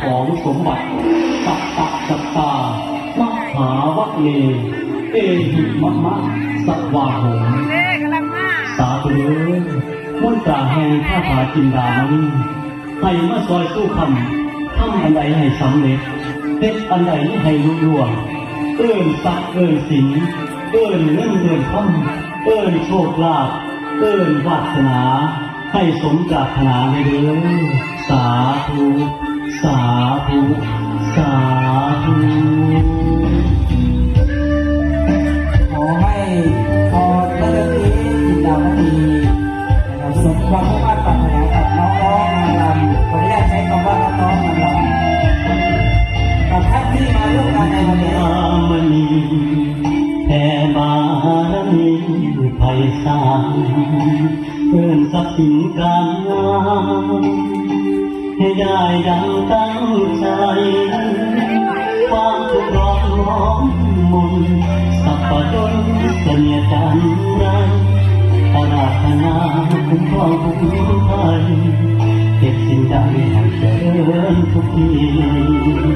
ຂອງສົມບັດ ສັບປະສັບຕາ ມະຫາວະເມ ເອຫິມະມະ ສະວາໂຫມ ສາທຸເດີ ມົນຕາແຫ່ງຄາຖາຈິນດາມະນີ ໃຫ້ມາຊ່ອຍຊູຄຳ ທຳອັນໃດໃຫ້ສຳເລັດ ເຮັດອັນໃດໃຫ້ລຸລ່ວງ ເອີ້ນຊັບເອີ້ນສິນ ເອີ້ນເງິນເອີ້ນຄຳ ເອີ້ນໂຊກລາບ ເອີ້ນວາດສະໜາ ໃຫ້ສົມປາດຖະໜາແດ່ເດີ ສາທຸ ສາທຸ ສາທຸ. ຂໍໃຫ້ພໍ່ເຈົ້າໜ້າທີ່ຈິນດາມະນີ ສົມຄວາມມຸ່ງມາດປາດຖະໜາກັບນ້ອງໆນາງລຳ ຂໍອະນຸຍາດໃຊ້ຄຳວ່ານ້ອງໆນາງລຳ ກັບທ່ານທີ່ມາຮ່ວມງານໃນວັນນີ້ ມະນີ ແຜ່ບາລະມີໄພສານ ເອີ້ນຊັບສິນການງານ ໃຫ້ໄດ້ດັ່ງຕັ້ງໃຈ ຄວາມທຸກຮ້ອນມອງມົນ ສັບປະດົນສະເໜ່ຍຈັນໄລ ອາລາທະນາຄຸ້ມຄອງຄຸ້ມໄພ ເຮັດສິ່ງໃດໃຫ້ຈະເລີນທຸກທີ.